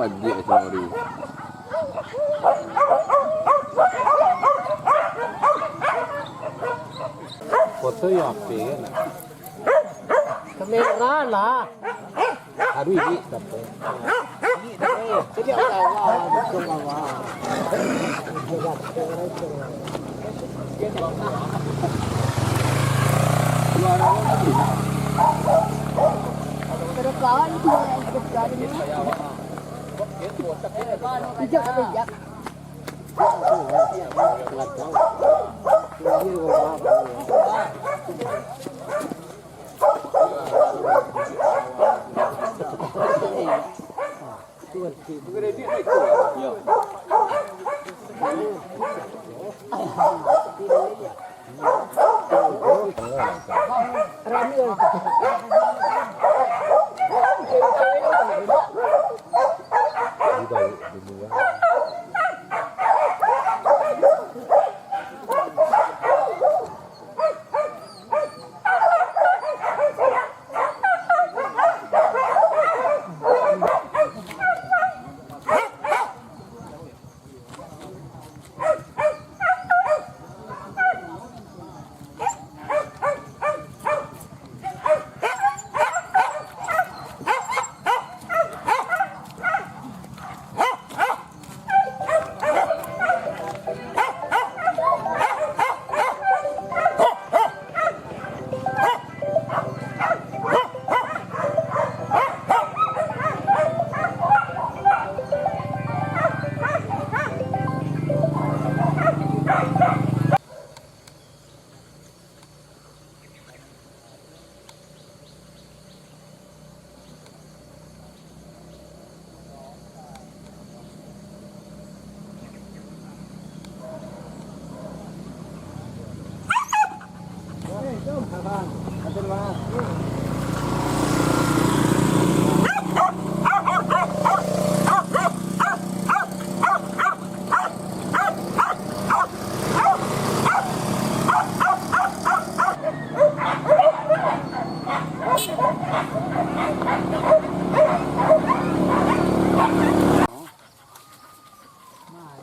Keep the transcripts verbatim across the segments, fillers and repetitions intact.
Dia cemori. Foto yo H P kan? Kamera lah. Aduh, ini siapa? Jadi awal-awal, betul awal. Suara orang tu. Terus kawan tu, terus kawan ni. Ijak, ijak.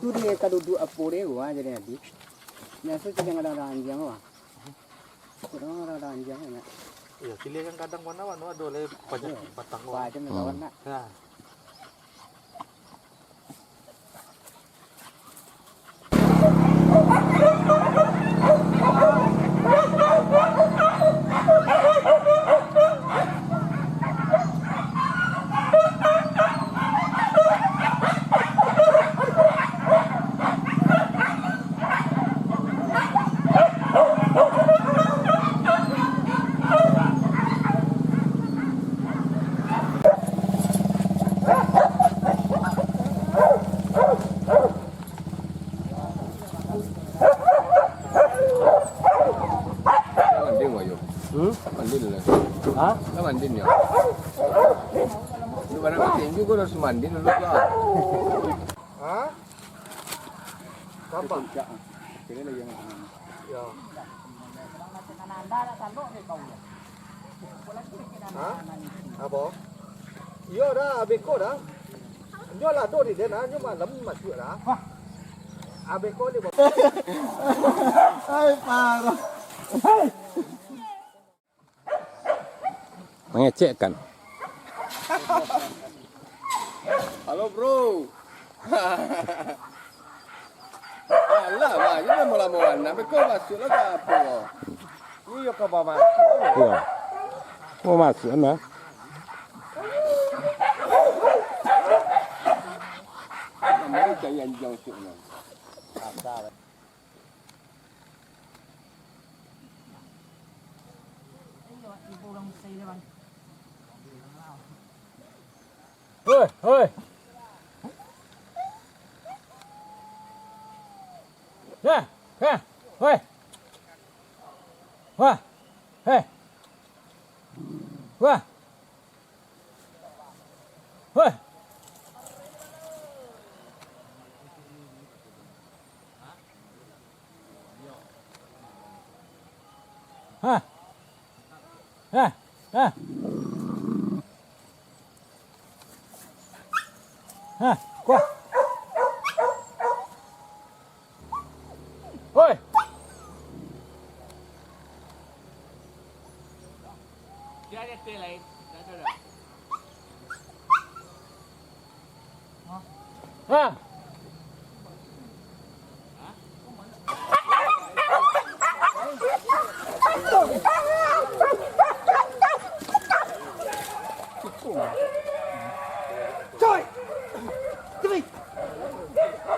Tu dia ka duduak apo dia, wah, jadi habis. Biaso tu jangan ada anjiang, wah. Kurang ada anjiang, ya. Iya, silihan kadang warna-warna ado lah banyak batang, wah. Wah, ada kawan nak. Nah. Mandi, Wayu. Hmm? Mandi dulu. Hah? Lah mandi nyo. Lu barang kecil juga harus mandi dulu lah. Hah? Siapa? Kira lagi yang mana? Ya. Hah? Apa? Iyo dah, abih ko dah. Nyo lah tu di den, nyo malam masuk dah. Abih ko ni. Hai, parah. Mangecekkan. Halo, bro. Alah, banyak lamo-lamo anak. Beko masuk lah ka apo? Iyo, ka bawah. Iyo. Mau masuk, nah. Namanya cari anjing masuk, nah. Asal. Hoi, hoi. Nah, nah, hoi. Wah, hei. Wah. Wah. Hah. Hah. Hah. Hah, kuah. Oi. Dia ada ke lain? Tak ada dah. Hah?